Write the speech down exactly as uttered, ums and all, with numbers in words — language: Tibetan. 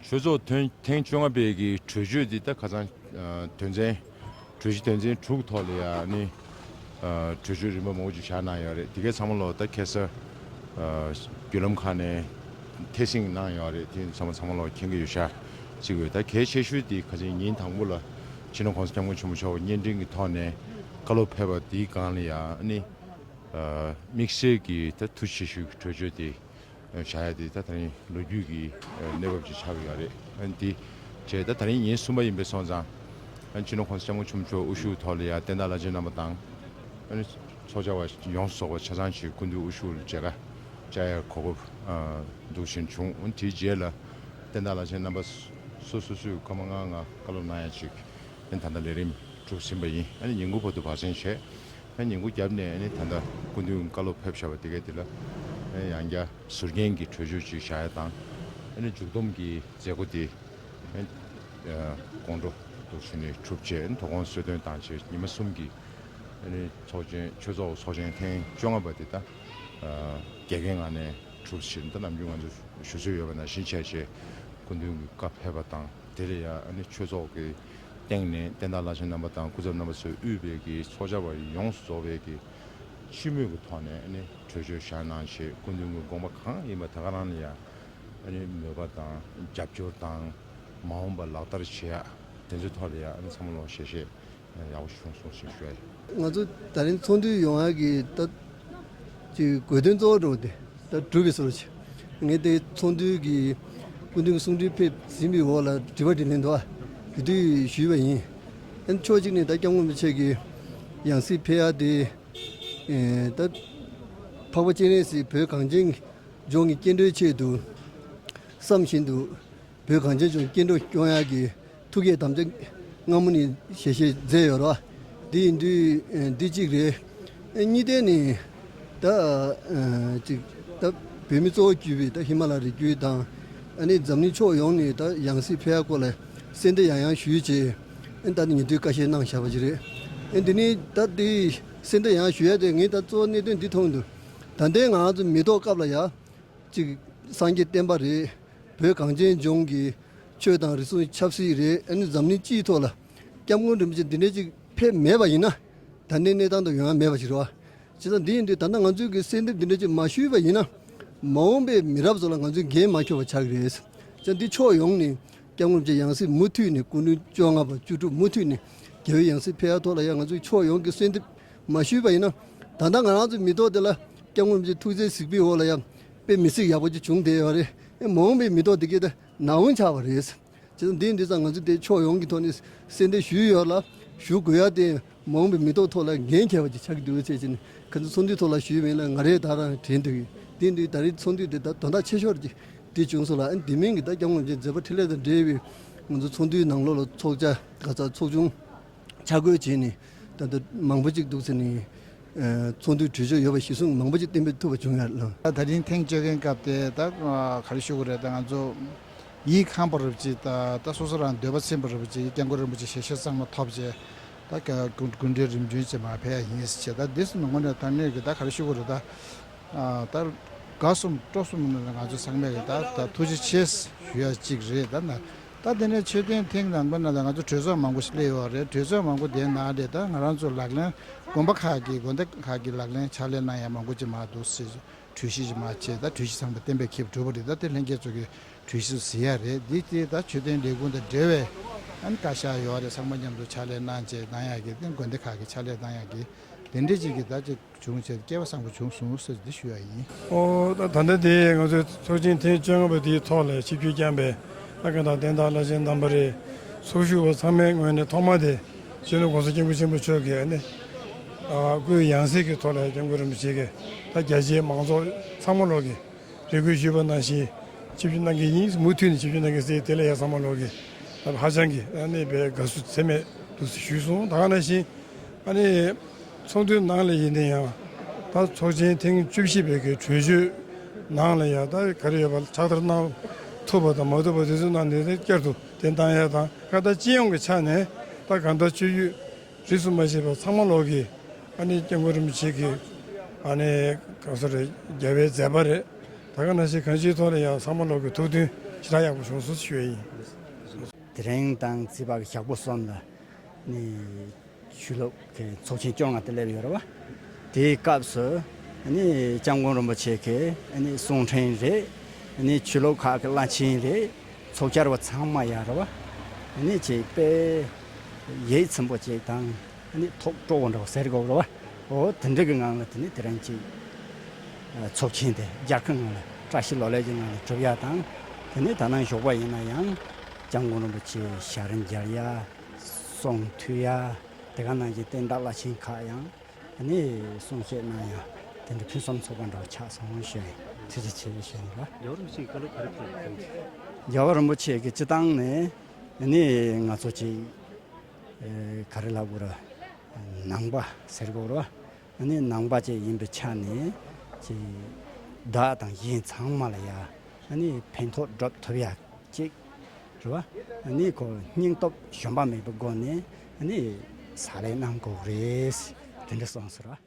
ཆོས་ཚོགས་ཐེངས་ཐེངས་བཅོ་ལྔ་པའི་གི་གྲོས་ཆོད་འདི་ད་ཁ་སང་ཨ་དོན་ཚན་གྲོས་གཞི་དོན་ཚན་དྲུག་ཐོག་ལ་ཡང་ནི་ཨ་གྲོས་ཆོད་རིམ་པ་མང་པོ་ཅིག་བཞག་གནང་ཡོད་རེད། དེ་གའི་ཚང་མ་ལོག་ད་ཁ་སང་ཨ་བརྒྱུད་ལམ་ཁག་ནས་ཐད་སྙིང་གནང་ཡོད་རེད། དེ་ཚང་མ་ཚང་མ་ལོག་མཁྱེན་གྱི་ཡོད་ཤག་ཅིག་ཡོད། ད་གལ་ཆེ་ཤོས་དེ་ཁ་སང་ཉིན་དང་པོ་ལ་སྤྱི་ནོར་༸གོང་ས་༸སྐྱབས་མགོན་ཆེན་པོ་མཆོག་གི་བརྙན་འཕྲིན་གྱི་ཐོག་ནས་བཀའ་སློབ་ཕེབས་པ་དེའི་སྒང་ལ་ཡང་ནི་ཨ་དམིགས་བསལ་གྱི་ད་ཐུགས་རྗེ་ཆེ་ཞུ་གི་གྲོས་ཆོད་དེ་བཞག་ཡ་དེ་ད་ད་རིང་ལོ་རྒྱུས་ཀྱི་གནས་བབ་ཅིག་ཆགས་ཀྱི་ཡོད་རེད། ཨ་ནི་དེ་བྱས་ད་ད་རིང་ཉིན་གསུམ་པ་ཡིན་པ་སོང་ཙང་ཨ་ནི་སྤྱི་ནོར་༸གོང་ས་༸སྐྱབས་མགོན་ཆེན་པོ་མཆོག་དབུ་བཞུགས་ཐོག་ལ་ཡ་བསྟན་བདག་བླ་ཆེན་རྣམ་པ་དང་ཨ་ནི་ཚོགས་བཅར་བ་ཡོངས་སུ་རྫོགས་པ་ཆ་ཚང་ཞིག་སྐུ་མདུན་དབུ་བཞུགས་ལ་མཇལ་ཁ་བཅར་ཡ་གོ་སྐབས་ཨ་འདུག་བཞིན་བྱུང་། ཨ་ནི་དེའི་རྗེས་ལ་བསྟན་བདག་བླ་ཆེན་རྣམ་པ་སོ་སོ་སོས་སྐར་མ་ལྔ་ལྔ་བཀའ་སློབ་གནང་ཡ་ཅིག་ཨ་ནི་ད་ལྟ་ལས་རིམ་གྲུབ་ཟིན་པ་ཡིན། ཨ་ནི་ཉིན་གུང་བར་དུ་བར་གསེང་བྱས། ཨ་ཉིན་གུང་རྒྱབ་ནས་ཨ་ནི་ད་ལྟ་སྐུ་མདུན་བཀའ་སློབ་ཕེབས་བཞག་པ་དེ་གའི་དེ་ལ་ཨ་ཡང་བསྐྱར་ཟུར་རྒྱན་གྱི་གྲོས་ཆོད་ཅིག་བཞག་ཡ་དང་། ཨ་ནི་མཇུག་བསྡོམས་ཀྱི་མཛད་སྒོ་དེ་ཨ་དགོང་དྲོ་དུ་ཕྱིན་ནས་གྲུབ་རྗེས་ཨ་ནི་དོ་དགོང་གསོལ་སྟོན་དང་བཅས་ཉི་མ་གསུམ་གྱི་ཨ་ནི་ཚོགས་ཆེན་ཆོས་ཚོགས་ཚོགས་ཆེན་ཐེངས་བཅོ་ལྔ་པ་དེ་ད་ཨ་རྒྱལ་ཁའི་ངང་ནས་གྲུབ་ཕྱིན་ད་ནམ་རྒྱུན་ང་ཚོ་ཞུ་སྲོལ་ཡོད་པ་ནང་བཞིན་བྱས་བྱས་སྐུ་མདུན་གྱི་བཀའ་ཕེབས་པ་དང་། དེ་ལ་ཡང་ཨ་ནི་ཆོས་ཚོགས་ཀྱི་སྟེང་ནས་བསྟན་བདག་བླ་ཆེན་རྣམ་པ་དང་སྐུ་ཚབ་རྣམ་པ་ཚོས་དབུས་པའི་གི་ཚོགས་བཅར་བ་ཡོངས་སུ་རྫོགས་པའི་གི་སྤྱི་མོས་ཀྱི་ཐོག་ནས་ཨ་ནི་གྲོས་ཆོད་བཞག་གནང་བྱས་སྐུ་མདུན་གྱི་དགོངས་པ་གང་ཡིན་པ་ད་ག་རང་ལ་ཡང་ཨ་ནི་མོས་པ་དང་རྒྱབ་སྐྱོར་དང་མ་འོངས་པ་ལག་བསྟར་བྱེད་ཡ་དེ་ཚོའི་ཐོག་ལ་ཡང་ཨ་ནི་ཚང་མ་ལོག་ཞལ་བཞེས་ཡག་པོ་བྱུང་སོང་ཞེས་ཞུ་ཡ་ཡིན། ང་ཚོ་ད་རིང་ཚོགས་འདུ་ཡོང་ཡ་གི་ད་ཅིག་དགོས་དོན་གཙོ་བོ་འགྲོ་དེ་ད་གྲུབ་པའི་བཟོ་འདྲ་ཅིག་ངས་དེ་ཚོགས་འདུའི་གི་སྐུ་མདུན་གྱི་གསུང་འཕྲིན་ཕེབས་ཟིན་པའི་འོག་ལ་དྲི་བ་དྲིས་ལན་འདུག་ཨ། དེ་དུས་ཞུས་པ་ཡིན། ཨ་ནི་ཕྱོགས་གཅིག་ནས་ད་སྐྱབས་མགོན་རིན་པོ་ཆེ་གི་ཡང་སྲིད་ཕེབས་ཡ་དེ་ཨེ་ད་འཕགས་པ་སྤྱན་རས་གཟིགས་བོད་གངས་ཅན་ལྗོངས་ཀྱི་སྐྱེ་འགྲོའི་ཆེད་དུ་བསམ་བཞིན་དུ་བོད་གངས་ཅན་ལྗོངས་སྐྱེ་འགྲོ་སྐྱོང་ཡག་གི་ཐུགས་བསྐྱེད་དམ་བཅའ་སྔ་མོ་ནས་ཞལ་བཞེས་མཛད་ཡོད་རེད་བ། འདི་ཡིན་དུས་ཨ་འདི་གཅིག་རེད། ཨ་གཉིས་ཐད་ནས་ད་ཨ་ཅིག་ད་བོད་མི་གཙོ་བོ་གྱུར་པའི་ད་ཧི་མ་ལ་རི་རྒྱུད་དང་ཨ་ནི་འཛམ་གླིང་ཕྱོགས་ཡོངས་ནས་ད་ཡང་སྲིད་ཕེབས་ཡག་སྐོར་ལ་གསལ་འདེབས་ཡང་ཡང་ཞུས་བྱས་ཨ་ད་ནི་ཉེ་དུས་བཀའ་བཤད་གནང་བཞག་པ་ཅིག་རེད། ཨ་འདི་ནི་ད་འདི་གསལ་འདེབས་ཡང་ཞུ་ཡག་དེ་ངས་ད་གཙོ་བོ་གནད་དོན་འདི་མཐོང་འདུག་ད་ལྟའི་ང་རང་ཚོ་མི་ཐོག་སྐབས་ལ་ཡ་ཅིག་སངས་རྒྱས་བསྟན་པ་རེད། བོད་གངས་ཅན་ལྗོངས་ཀྱི་ཆོས་དང་རིག་གཞུང་ཆབ་སྲིད་རེད། ཨ་ནི་འཛམ་གླིང་སྤྱིའི་ཐོག་ལ་སྐྱབས་མགོན་རིན་པོ་ཆེ་འདི་འདྲ་ཅིག་ཕེབས་མེད་པ་ཡིན་ན་ད་ལྟའི་གནས་སྟངས་དང་ཡོང་ཡ་མེད་པ་ཞིག་རེད་བ། བྱས་ཙང་འདི་ཡིན་དུས་ད་ལྟ་ང་ཚོས་ཀྱི་གསལ་འདེབས་འདི་འདྲ་ཅིག་མ་ཞུས་པ་ཡིན་ན་མ་འོངས་པའི་མི་རབས་ཚོ་ལ་ང་ཚོས་འགན་མ་འཁྱོལ་བ་ཆགས་ཀྱི་རེད། བྱས་ཙང་འདི་ཕྱོགས་ཡོངས་ནས་སྐྱབས་མགོན་རིན་པོ་ཆེ་ཡང་སྲིད་མུ་མཐུད་ནས་སྐུ་ཕྲེང་བཅོ་ལྔ་པ་བཅུ་དྲུག་མུ་མཐུད་ནས་རྒྱལ་བའི་ཡང་སྲིད་ཕེབས་ཡ་ཐོག་ལ་ཡང་ང་ཚོས་ཕྱོགས་ཡོངས་ཀྱི་གསལ་འདེབས་མ་ཞུས་པ་ཡིན་ན་ད་ལྟ་ང་རང་ཚོའི་མི་ཐོག་དེ་ལ་སྐྱབས་མགོན་རིན་པོ་ཆེ་ཐུགས་རྗེ་གཟིགས་པའི་འོག་ལ་ཡང་དཔེ་མི་སྲིད་ཡག་པོ་ཅིག་བྱུང་བསྡད་ཡོད་རེད། ཨེ་མ་འོངས་པའི་མི་ཐོག་དེ་གས་ད་ན་བུན་ཆགས་པ་རེད། བྱས་ཙང་འདི་འདི་ཙང་ང་ཚོ་དེ་ཕྱོགས་ཡོངས་ཀྱི་ཐོག་ནས་གསལ་འདེབས་ཞུས་ཡོད་ལ་ཞུ་དགོས་ཡ་དེ་མ་འོངས་པའི་མི་ཐོག་ཐོག་ལ་འགན་འཁྱེར་བ་ཅིག་ཆགས་ཀྱི་འདུག་ཟེར་བྱས་ནས་ཁ་ཚོ་ཚོགས་འདུའི་ཐོག་ལ་ཞུས་མིན་ལ་ང་རེ་ད་རང་དྲན་འདུག་འདི་འདི་ད་རེས་ཚོགས་འདུ་དེ་ད་དོན་དག་ཆེ་ཤོས་ཅིག་དེ་བྱུང་སོང་ལ། ཨ་འདི་མིན་གྱི་ད་སྐྱབས་མགོན་རིན་པོ་ཆེ་མཛད་པ་འཕྲིན་ལས་དང་འབྲེལ་བའི་ང་ཚོ་ཚོགས་འདུའི་ནང་ལོགས་ལ་ཚོགས་བཅར་ག་ཚ་ཚོགས་ཆུང་། འཆར་འགོད་བྱས་ནས་ད་ལྟ་མང་པོ་ཅིག་འདུག་ཟེར་ནས་ཚོགས་འདུའི་གྲོས་ཆོད་ཡོད་པ་གཞིར་བཟུང་མང་པོ་ཅིག་གཏན་འབེབས་ཐུབ་པ་བྱུང་ཡོད་ལ། ད་ད་རིང་ཐེངས་བཅོ་ལྔའི་སྐབས་དེ་ད་ག་རེ་ཞུ་དགོས་རེད། ད་ང་ཚོ་ཡིད་ཁེངས་པ་རབ་ཅིག་ད་ད་སོ་སོ་རང་འདོད་པ་ཚིམ་པ་རབ་ཅིག་སྐྱབས་མགོན་རིན་པོ་ཆེ་ཞལ་བཞེས་གཙང་མ་ཐོབ་བྱས་ད་སྐུ་སྐུ་ཕྲེང་རིམ་བྱོན་ཅིག་མར་ཕེབས་ཡ་ཡིན་ཟེར་བྱས། ད་འདི་སུ་ནང་ངོ་ནས་ད་ནས་གི་ད་ག་རེ་ཞུ་དགོས་རེད། ད་ད་དགའ་གསུམ་སྤྲོ་གསུམ་ནང་ང་ཚོ་ཚང་མས་གི་ད་ད་ཐུགས་རྗེ་ཆེ་ཞུ་ཡ་གཅིག་རེད། ད་ན། ད་དེ་ནས་མཆོད་རྟེན་ཐེངས་དང་པོ་ནང་ལ་ང་ཚོ་གྲོས་ཚོགས་མང་པོ་ཞིག་སླེབས་ཡོད་རེད། གྲོས་ཚོགས་མང་པོ་དེའི་ནང་ལས་ད་ང་རང་ཚོ་ལག་ལེན་དགོན་པ་ཁག་གི་དགོན་སྡེ་ཁག་གི་ལག་ལེན་ཕྱག་ལས་གནང་ཡ་མང་པོ་ཅིག་མར་འདུག་ཟེར་གྲོས་གཞི་ཅིག་མར་བྱས། ད་གྲོས་གཞི་ཚང་མ་གཏན་འབེབས་འཁེལ་གྲུབ་པ་རེད། ད་དེ་ལྷན་རྒྱས་ཚོ་གི་གྲོས་གཞི་ཟེར་ཡ་རེད། འདི་དེ་ད་མཆོད་རྟེན་ལས་ཁུངས་དང་འབྲེལ་བའི་ཨ་ནི་བཀའ་ཤག་ཡོད་རེད། ཚང་མ་མཉམ་དུ་ཕྱག་ལས་གནང་བྱས་གནང་ཡ་གི་དེ་དགོན་སྡེ་ཁག་གི་ཕྱག་ལས་གནང་ཡ་གི་དེ་འདྲས་ཅིག་གི་ད་ཅིག་བྱུང་བྱས་སྐལ་བ་བཟང་པོ་བྱུང་སོང་ཟེར་འདི་ཞུ་ཡ་ཡིན། ཨོ་ད་ད་ལྟ་དེ་ང་ཚོའི་ཚོགས་ཆེན་ཐེངས་བཅོ་ལྔ་པ་དེའི་ཐོག་ལ་ཆིབས་བསྒྱུར་བསྐྱངས་པའི་ཨ་ཀ་དང་བསྟན་བདག་བླ་ཆེན་རྣམ་པ་རེད། ཚོགས་ཞུགས་པ་ཚང་མའི་ངོས་ནས་ཐོག་མ་དེ་སྤྱི་ནོར་༸གོང་ས་༸སྐྱབས་མགོན་ཆེན་པོ་མཆོག་གིས་ཨ་ནི་ཨ་སྐུའི་ཡང་སྲིད་ཀྱི་ཐོག་ལ་སྐྱབས་མགོན་རིན་པོ་ཆེ་གིས་ད་རྒྱ་ཆེའི་མང་ཚོགས་ཚང་མ་ལོག་གིས་རེ་སྐུལ་ཞུས་པ་ནང་བཞིན་ཆིབས་བསྒྱུར་གནང་གི་ཡིན། མུ་མཐུད་ནས་ཆིབས་བསྒྱུར་གནང་གི་ཟེར། དེ་ལ་ཡང་ཚང་མ་ལོག་གིས་ཧ་ཅང་གི་ཨ་ནི་དཔེ་དགའ་བསུ་ཚད་མེད་འདུག་ཟེར་ཞུས་སོང་། ད་ག་ནང་བཞིན། ཨ་ནི་ཚོགས་འདུའི་ནང་ལ་ཡིན་ན་ཡང་ད་ཚོགས་ཆེན་ཐེངས་བཅུ་བཞི་པའི་གི་གྲོས་ཆོད་ནང་ལ་ཡང་ད་ག་རེ་ཡོད་པ་ཕྱག་བསྟར་གནང་ཐུབ་པ་དང་མ་ཐུབ་པ་དེ་ཚོའི་ནང་ནས་བསྐྱར་དུ་བདེན་བཏང་ཡ་དང་། ད་སྤྱི་ཡོངས་ཀྱི་ཆ་ནས་ད་གང་ལྟར་ཆོས་བརྒྱུད་རིས་སུ་མ་ཆད་པ་ཚང་མ་ལོག་གིས་ཨ་ནི་སྐྱབས་མགོན་རིན་པོ་ཆེ་གི་ཨ་ནི་ག་ཚོད་རེད། རྒྱལ་བའི་མཛད་པ་རེད། ད་ག་ནང་བཞིན་གང་ཅིའི་ཐོག་ལ་ཡང་ཚང་མ་ལོག་གིས་ཐུགས་མཐུན་ ཞེ་དྲག་ཡག་པོ་བྱུང་སོང་ཞུ་ཡ་ཡིན། དེ་རིང་དང་རྩིས་པ་གི་ཞག་པོ་གསུམ་ལ་ནི་ཆོས་ལུགས་ཀྱི་ཚོགས་ཆེན་བཅོ་ལྔ་དེ་སླེབས་ཡོད་རེད་བ། དེའི་སྐབས་སུ་ནི་སྐྱབས་མགོན་རིན་པོ་ཆེ་གི་ནི་གསུང་འཕྲིན་རེད། ནི་ཆོས་ལུགས་ཁག་གི་བླ་ཆེན་རེད། ཚོགས་བཅར་བ་ཚང་མ་ཡ་རེད་བ། ནི་ཅིག་དཔེ་ཡིད་ཚིམ་པོ་ཅིག་དང་ནི་ཐུགས་སྤྲོ་བོ་འདྲ་བོ་ཟེར་དགོས་རེད་བ། འོ་དེ་འདྲ་གི་ངང་ལ་དེ་ནི་དེ་རིང་ཅིག་ཚོགས་ཆེན་དེ་རྒྱལ་ཁའི་ངང་ལ་བཀྲ་ཤིས་ལོ་ལེགས་ཀྱི་ངང་ལ་གྲུབ་ཡ་དང་། དེ་ནི་ད་ནང་ཞོགས་པ་ཡིན་ན་ཡང་སྐྱབས་མགོན་རིན་པོ་ཆེ་ཞལ་མཇལ་ཡ། གསུང་ཐོས་ཡ། དེ་ག་ནང་བཞིན་བསྟན་བདག་བླ་ཆེན་ཁག་ཡང་ནི་གསུང་བཤད་གནང་ཡ། དེ་འདྲ་ཕུན་སུམ་ཚོགས་པ་འདྲ་བོ་ཆགས་སོང་ཞུ་ཡ་ཡིན། ཐུགས་རྗེ་ཆེ་ཞུ་ཡ་ཡིན་ལ། རྒྱལ་བ་རིན་པོ་ཆེའི་བཀའ་སློབ་ག་རེ་ཕེབས་དང་། རྒྱལ་བ་རིན་པོ་ཆེ་གི་སྤྱི་བཏང་ནས་ནི་ང་ཚོ་ཅིག་ཨེ་ག་རེ་ལབ་དགོས་རེད། ནང་པ་ཟེར་དགོས་རེད་བ། ནི་ནང་པ་ཅིག་ཡིན་པའི་ཆ་ནས་ཅིག་བདག་དང་གཞན་ཚང་མ་ལ་ཡ་ནི་ཕན་ཐོགས་སྒྲུབ་ཐུབ་ཡ་ཅིག་རེད་བ། ནི་ཁོ་སྙིང་སྟོབས་ཞུམ་པ་མེད་པའི་སྒོ་ནས་ནི་ཕྱག་ལས་གནང་དགོས་རེད། དེ་འདྲ་གསུངས་སོང་ར།